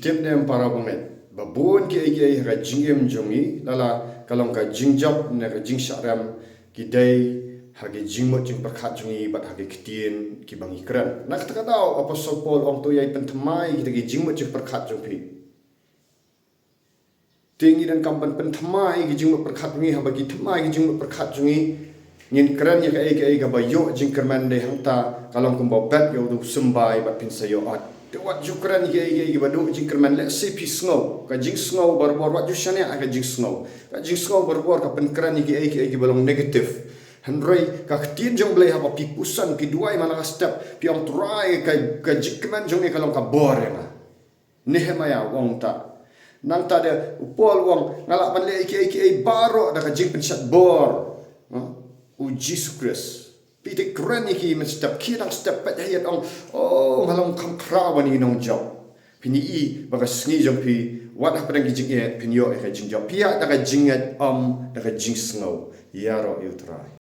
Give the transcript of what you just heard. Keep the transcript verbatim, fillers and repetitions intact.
Tip ne em para bangeit, ba bun kiei kiei ha ka jingim jong ngi, lada ka long ka jingjop ne ka jingshah rem, ki dei ha ki jingmut jingpyrkhat jong ngi bad ha ki ktien kiba ngi kren. Na kata ka daw Apostol Paul u ong, to ïai pynthymmai kita ki jingmut jingpyrkhat jong phi. Te ngi donkam ban pynthymmai ki jingmut pyrkhat jong ngi, haba ngi thymmai ki jingmut pyrkhat jong ngi, ngin kren ïa kaei kaei kaba ïoh jingkyrmen, dei hangta ka long kumba bet ïa uto u symbai bad phin sa ïoh ot. Te wat ju kren ïa kaei kaei kaba duh jingkyrmen. Lehse phi sngew ka jingsngew barabor, wat ju shaniah ïa ka jingsngew. Ka jingsngew barabor ka pynkren ïa kaei kaei kaba long negative. Hynrei ka ktien jong U Blei, haba phi puson, phi duwai man la ka step, phi ong, Trai, ka, ka jingkmen jong me ka long kaba bor ïa nga. Nehemiah u ong kumta. Nangta de u Paul u ong, nga lah ban leh ïa kiei kiei baroh da ka jingpynshad bor, ha, U Jisu Khrist. Phi te kren ïa ki mynstep, khie dang step, peit ha ïing, ong, oh, nga long kham khraw ban ïa ki nongjop. Phin ïohi ba ka sngi jong phi, wat hapdeng ki jingeh, phin ïoh ïa ka jingjop. Phi ïaid da ka jingngeit, ym da ka jingsngew. Ïaroh ïa U Trai.